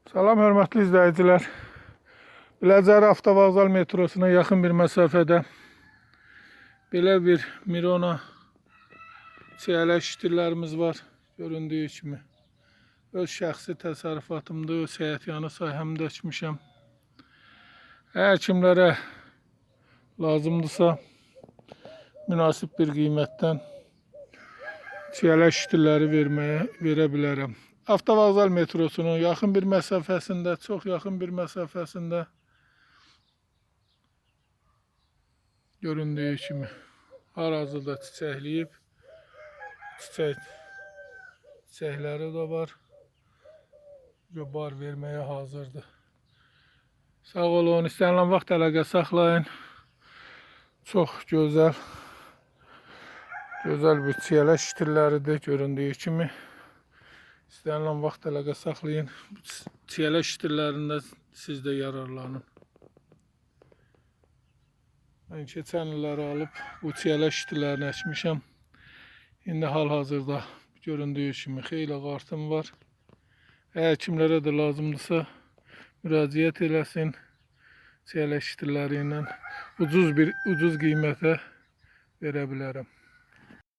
Salam hörmətli izləyicilər. Biləcəri avtovağzal metrosuna yaxın bir məsafədə belə bir Mirona çiyələk şitillərimiz var. Göründüyü kimi. Öz şəxsi təsərrüfatımda, öz həyətyanı sahəmdə əkmişəm. Əgər kimlərə lazımdırsa münasib bir qiymətdən çiyələk şitilləri verə bilərəm. Avtovağzal metrosunun yaxın bir məsafəsində, çox yaxın bir məsafəsində göründüyü kimi hal-hazırda çiçəkləyib. Çiçəkləri də var. Bar verməyə hazırdır. Sağ olun. İstənilən vaxt əlaqə saxlayın. Çox gözəl, gözəl bir çiyələk şitilləridir göründüyü kimi. İstənilən vaxt əlaqə saxlayın. Bu çiyələk şitillərində siz də yararlanın. Mən keçən illəri alıb bu çiyələk şitillərini əkmişəm. İndi hal-hazırda göründüyü kimi xeyli qartım var. Əgər kimlərə də lazımdırsa müraciət eləsin. Çiyələk şitilləri ilə ucuz qiymətə verə bilərəm.